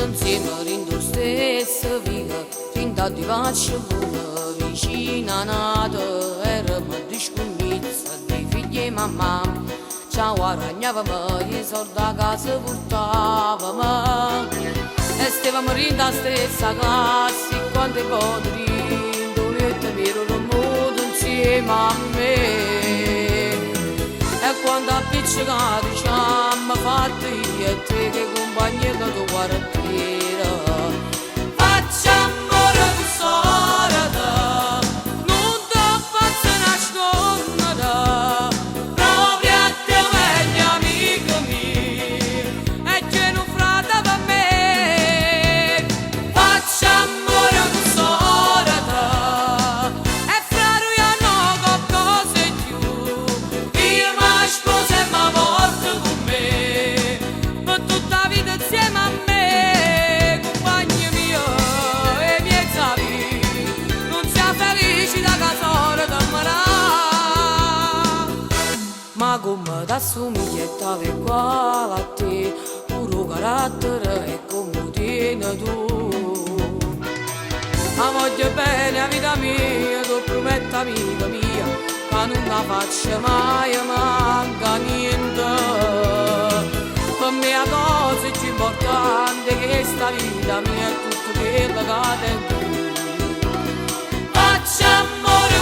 Insieme dint' 'o stesso vico, dint' 'a dui facce l'una vicino a n'ata, eramo dui scugnizze, dui figli 'e mammà, ce guaragnavamo 'e solde 'a casa purtavamo. E stevamo dint' 'a stessa classe, e quante vote dint' 'o lietto m'ero dormuto insieme a me. E quando appiccicate c'ammo fatto io e te che cumpagnia che tu quartiere. Faccio ammore cu soreta, nun te pozzo nasconnere, proprio a te meglio amico mio, e che nu frate per me. Faccio ammore cu soreta, e fra due anni qualcosa in più, io mi sposo e mi porto con me, per tutta la vita insieme a me, compagno mio e miezza via, non sia felice da casa da me. Ma come t'assomiglia tale e quale a te, pure 'o carattere è come 'o tieni tu. 'A voglio bene 'a vita mia, t'o prometto amica mia, che nun 'a faccio mai manca niente. Per me 'a cosa più importante è che sta vita mia è tutto quello che tengo io. Faccio amore.